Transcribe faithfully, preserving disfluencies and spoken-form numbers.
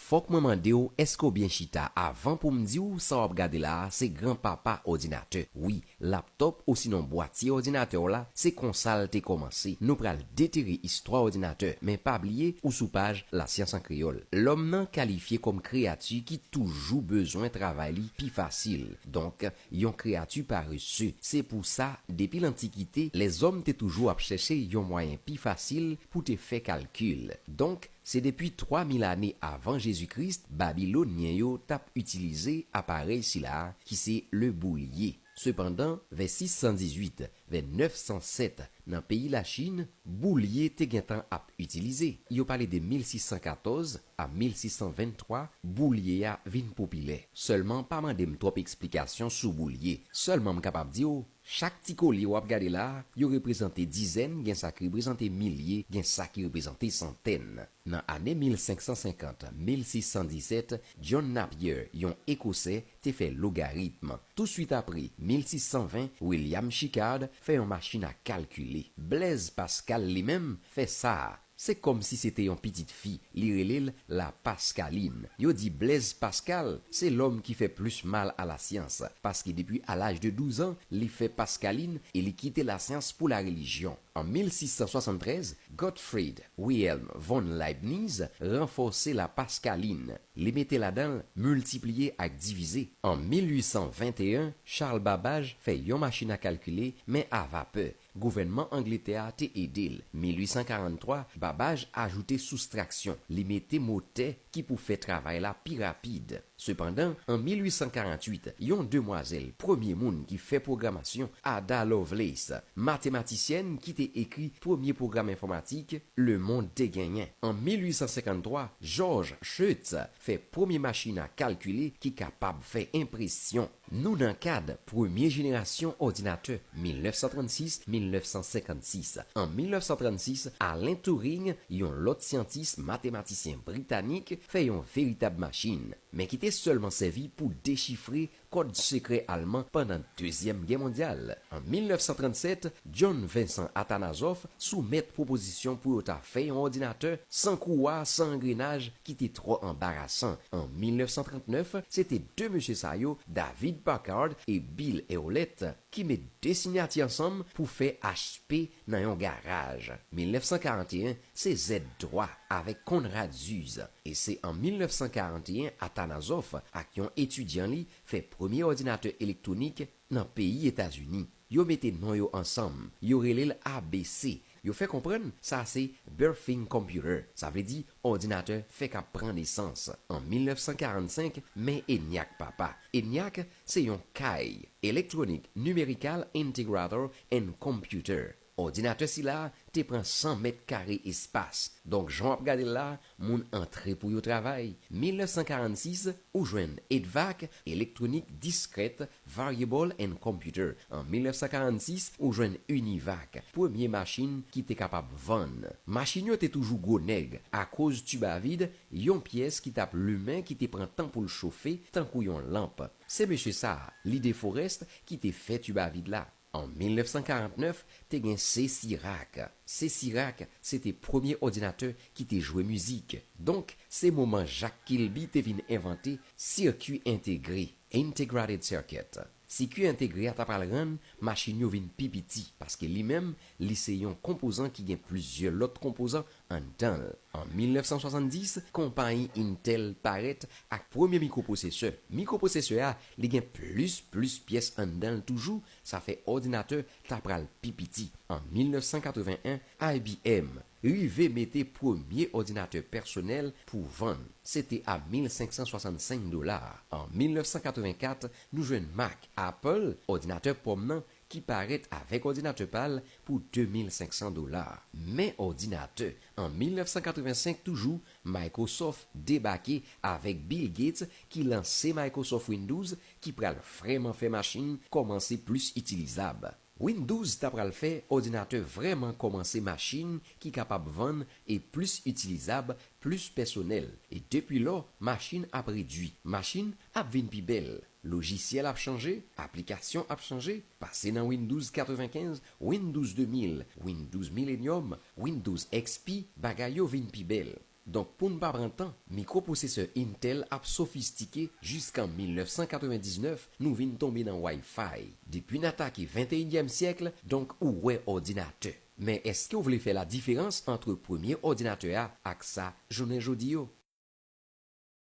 Fòk mwen mande w, èske w byen chita avan pou m di w sa w ap gade la a se granpapa òdinatè? Wi, laptòp osinon bwatye òdinatè w la, se konsa l te kòmanse. Nou pral detere istwa òdinatè, men pa bliye ou sou paj Lasyans an Kreyòl. Lòm nan kalifye kòm kreyati ki toujou bezwen travay li pi fasil. Donk, yon kreyati parese. Se pou sa, depi lantikite, lèzòm te toujou ap chèche yon mwayen pi fasil pou te fè kalkil. Donk, se depi twa mil ane avan Jezi Kris, Babilonyen yo t ap itilize aparèy sila a ki se le boulye. Sepandan, vè sis san dizuit, vè nèf san sèt, nan peyi Lachin, boulye te gentan ap itilize. Yo pale de mil sis san katòz a mil sis san venntwa, boulye a vin popilè. Sèlman pa mande m twòp eksplikasyon sou boulye. Sèlman m kapab di w, chak ti kolye w ap gade la a, yo reprezante dizèn, gen sa ki reprezante milye, gen sa ki reprezante santèn. Nan ane mil senk san senkant, mil sis san disèt, John Napier, yon Ekosè, te fè logaritm. Touswit apre, mil sis san ven, William Shikard fè yon machin a kalkile. Blaise Pascal li menm fè sa a. Se kòmsi se te yon pitit fi, li rele l la Pascaline. Yo di Blaise Pascal se lòm ki fè plis mal a lasyans, paske depi a laj de douz an, li fè Pascaline e li kite lasyans pou larelijyon. An mil sis san swasanntrèz, Gottfried Wilhelm von Leibniz ranfòse la Pascaline. Li mete ladan l miltipliye ak divize. An mil uit san venteyen, Charles Babbage fè yon machin a kalkile, men a vapè. Gouvènman Angletè a te ede l. Mil uit san karanntwa, Babbage ajoute soustraksyon. Li mete motè ki pou fè travay la pi rapid. Sepandan, an mil uit san karantuit, yon demwazèl, premye moun ki fè pwogramasyon, Ada Lovelace, matematisyèn ki te ekri premye pwogram enfòmatik lemonn te genyen. An mil uit san senkanntwa, George Schütz fè premye machin a kalkile ki kapab fè enpresyon. Nou nan kad premye jenerasyon òdinatè, mil nèf san trannsis, mil nèf san senkannsis. An mil nèf san trannsis, Alan Turing, yon lòt syantis matematisyen britanik, fè yon veritab machin, men ki te sèlman sèvi pou dechifre kòd sekrè alman pandan Dezyèm Gè mondyal. An mil nèf san trannsèt, John Vincent Atanasoff soumèt pwopozisyon pou yo ta fè yon òdinatè san kouwa, san angrenaj, ki te twò anbarasan. An mil nèf san trannèf, se te de mesye sa yo, David Packard e Bill Hewlett, ki met de siyati ansanm pou fè H P nan yon garaj. Mil nèf san karanteyen, se Z twa avèk Konrad Zuse. E se an mil nèf san karanteyen Atanasoff ak yon etidyan li fè premye òdinatè elektwonik nan peyi Etazini. Yo mete non yo ansanm, yo rele l A B C. Yo fè konprann sa se birthing computer, sa vle di òdinatè fèk ap pran nesans. An mil nèf san karannsenk, men ENIAC papa. ENIAC se yon kay, Electronic Numerical Integrator and Computer. Òdinatè sila a te pran san mèt kare espas. Donk, jan w ap gade l la, moun antre pou yo travay. Mil nèf san karannsis, ou jwenn EDVAC, Electronic Discrete Variable and Computer. An mil nèf san karannsis, ou jwenn UNIVAC, premye machin ki te kapab vann. Machin yo te toujou gwo nèg, akoz tib a vid, yon pyès ki t ap limen ki te pran tan pou l chofe, tankou yon lanp. Se mesye sa a, Lee De Forest, ki te fè tib a vid la. An mil nèf san karannèf, te gen Cecirac. Cecirac se te premye òdinatè ki te jwe mizik. Donk, se moman Jak Kilby te vin envante sikui entegre, integrated circuit. Sikui entegre a ta pral rann machin yo vin pi piti, paske li menm, li se yon konpozan ki gen plizyè lòt konpozan anndan l. An mil nèf san swasanndis, konpayi Intel parèt ak premye mikwopwosesè. Mikwopwosesè a, li gen plis, plis pyès anndan l toujou, sa fè òdinatè ta pral pi piti. An mil nèf san katreven en, I B M rive mete premye òdinatè pèsonèl pou vann. Se te a mil senk san swasannsenk dola. An mil nèf san katreven kat, nou jwenn Mac. Apple, òdinatè pòm nan, ki parèt avèk òdinatè pa l pou de mil senk san dola. Men òdinatè, an mil nèf san katreven senk toujou, Microsoft debake avèk Bill Gates ki lanse Microsoft Windows ki pral vrèman fè machin kòmanse plis itilizab. Windows ta pral fè òdinatè vrèman kòmanse machin ki kapab vann e plis itilizab, plis pèsonèl. E depi lò, machin ap redui. Machin ap vin pi bèl. Lojisyèl ap chanje, aplikasyon ap chanje, pase nan Windows katrevenkenz, Windows de mil, Windows Millennium, Windows X P, bagay yo vin pi bèl. Donk, pou n pa pran tan, mikropwosesè Intel ap sofistike. Jiska mil nèf san katrevendiznèf, nou vin tonbe nan Wi-Fi. Depi n atake venteyinyèm syèk, donk ou wè òdinatè. Men èske w vle fè ladiferans ant premye òdinatè a ak sa jounen jodi yo?